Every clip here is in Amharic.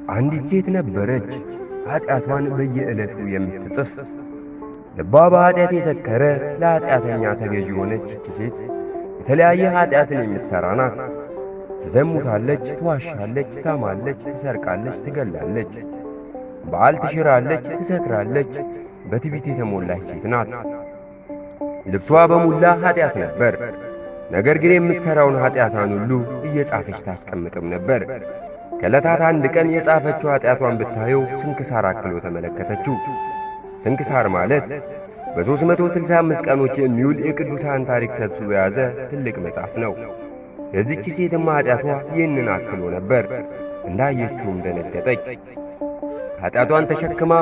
አንዲት ሴት ነበረች፣ ኀጢአቷን በየዕለቱ የምትጽፍ። ልቧ በኀጢአት የሰከረ ለኀጢአተኛ ተገዢ የሆነች ይህች ሴት የተለያየ ኀጢአትን የምትሠራ ናት። ትዘሙታለች፣ ትዋሻለች፣ ታማለች፣ ትሰርቃለች፣ ትገላለች፣ በዓል ትሽራለች፣ ትሰክራለች። በትዕቢት የተሞላች ሴት ናት። ልብሷ በሙላ ኀጢአት ነበር። ነገር ግን የምትሠራውን ኀጢአቷን ሁሉ እየጻፈች ታስቀምጥም ነበር። ከዕለታት አንድ ቀን የጻፈችው ኀጢአቷን ብታየው ስንክሳር አክሎ ተመለከተችው። ስንክሳር ማለት በ365 ቀኖች የሚውል የቅዱሳን ታሪክ ሰብስቦ የያዘ ትልቅ መጽሐፍ ነው። የዚህች ሴትማ ኀጢአቷ ይህንን አክሎ ነበር። እንዳየችውም ደነገጠች። ኀጢአቷን ተሸክማ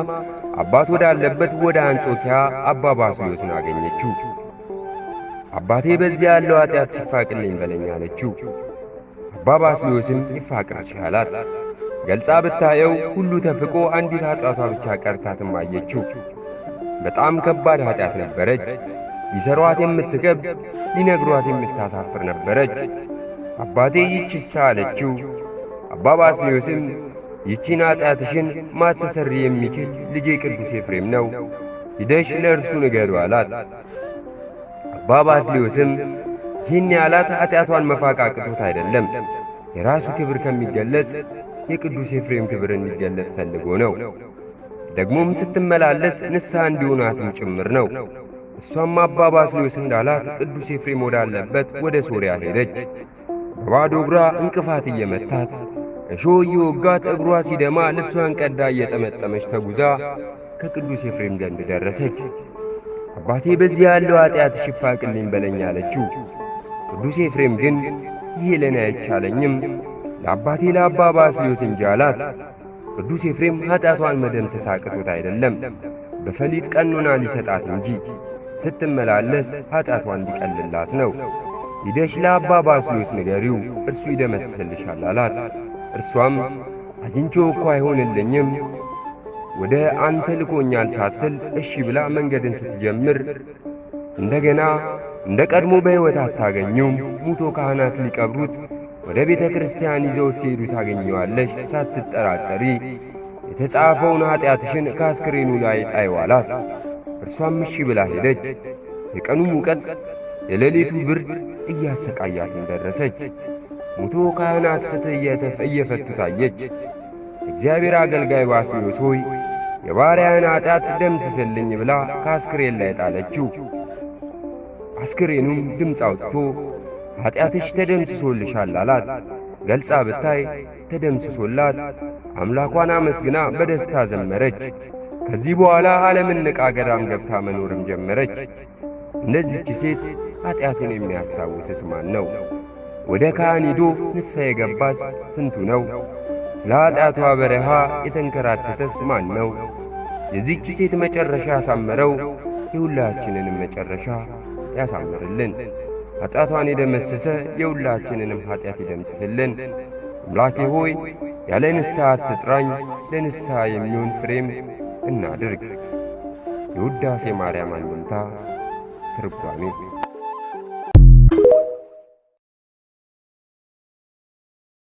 አባት ወዳለበት ወደ አንጾኪያ አባ ባስልዮስን አገኘችው። አባቴ በዚያ ያለው ኀጢአት ሲፋቅልኝ በለኝ አለችው። አባ ባስልዮስም ይፋቅልሽ አላት። ገልጻ ብታየው ሁሉ ተፍቆ አንዲት ኀጢአቷ ብቻ ቀርታትም አየችው። በጣም ከባድ ኀጢአት ነበረች። ሊሰሯት የምትከብድ ሊነግሯት የምታሳፍር ነበረች። አባቴ ይህችሳ አለችው። አባ ባስልዮስም ይህቺን ኀጢአትሽን ማስተሰሪ የሚችል ልጄ ቅዱስ ኤፍሬም ነው፣ ሂደሽ ለእርሱ ንገሪው አላት። አባ ባስልዮስም ይህን ያላት ኀጢአቷን መፋቅ አቅቶት አይደለም፣ የራሱ ክብር ከሚገለጽ የቅዱስ ኤፍሬም ክብር እንዲገለጽ ፈልጎ ነው። ደግሞም ስትመላለስ ንስሐ እንዲሆናትም ጭምር ነው። እሷም አባ ባስልዮስ እንዳላት ቅዱስ ኤፍሬም ወዳለበት ወደ ሶርያ ሄደች። በባዶ እግሯ እንቅፋት እየመታት እሾህ እየወጋት እግሯ ሲደማ ልብሷን ቀዳ እየጠመጠመች ተጉዛ ከቅዱስ ኤፍሬም ዘንድ ደረሰች። አባቴ በዚህ ያለው ኀጢአትሽ ይፋቅልኝ በለኝ አለችው። ቅዱስ ኤፍሬም ግን ይህ ለእኔ አይቻለኝም ለአባቴ ለአባ ባስልዮስ እንጂ አላት። ቅዱስ ኤፍሬም ኀጢአቷን መደምሰስ አቅቶት አይደለም፣ በፈሊጥ ቀኖና ሊሰጣት እንጂ ስትመላለስ ኀጢአቷ እንዲቀልላት ነው። ሂደሽ ለአባ ባስልዮስ ንገሪው እርሱ ይደመስስልሻል አላት። እርሷም አግኝቼው እኮ አይሆንልኝም ወደ አንተ ልኮኛል ሳትል እሺ ብላ መንገድን ስትጀምር እንደገና እንደ ቀድሞ በሕይወት አታገኙም፣ ሙቶ ካህናት ሊቀብሩት ወደ ቤተ ክርስቲያን ይዘውት ሲሄዱ ታገኘዋለሽ፣ ሳትጠራጠሪ የተጻፈውን ኀጢአትሽን ከአስክሬኑ ላይ ጣይው አላት። እርሷም እሺ ብላ ሄደች። የቀኑ ሙቀት የሌሊቱ ብርድ እያሰቃያትም ደረሰች። ሙቶ ካህናት ፍትሕ እየፈቱ ታየች። እግዚአብሔር አገልጋይ ባስልዮስ ሆይ የባሪያህን ኀጢአት ደምስስልኝ ብላ ከአስክሬን ላይ ጣለችው። አስክሬኑም ድምፅ አውጥቶ ኀጢአትሽ ተደምስሶልሻል አላት። ገልጻ ብታይ ተደምስሶላት አምላኳን አመስግና በደስታ ዘመረች። ከዚህ በኋላ ዓለምን ንቃ ገዳም ገብታ መኖርም ጀመረች። እንደዚህች ሴት ኀጢአቱን የሚያስታውስስ ማን ነው? ወደ ካህን ሂዶ ንስሐ የገባስ ስንቱ ነው? ስለ ኀጢአቷ በረሃ የተንከራተተስ ማን ነው? የዚህች ሴት መጨረሻ ያሳመረው የሁላችንንም መጨረሻ ያሳምርልን። ኀጢአቷን የደመሰሰ የሁላችንንም ኀጢአት ይደምስስልን። አምላኬ ሆይ ያለ ንስሐ አትጥራኝ፣ ለንስሐ የሚሆን ፍሬም እናድርግ። የውዳሴ ማርያም አንድምታ ትርጓሜ።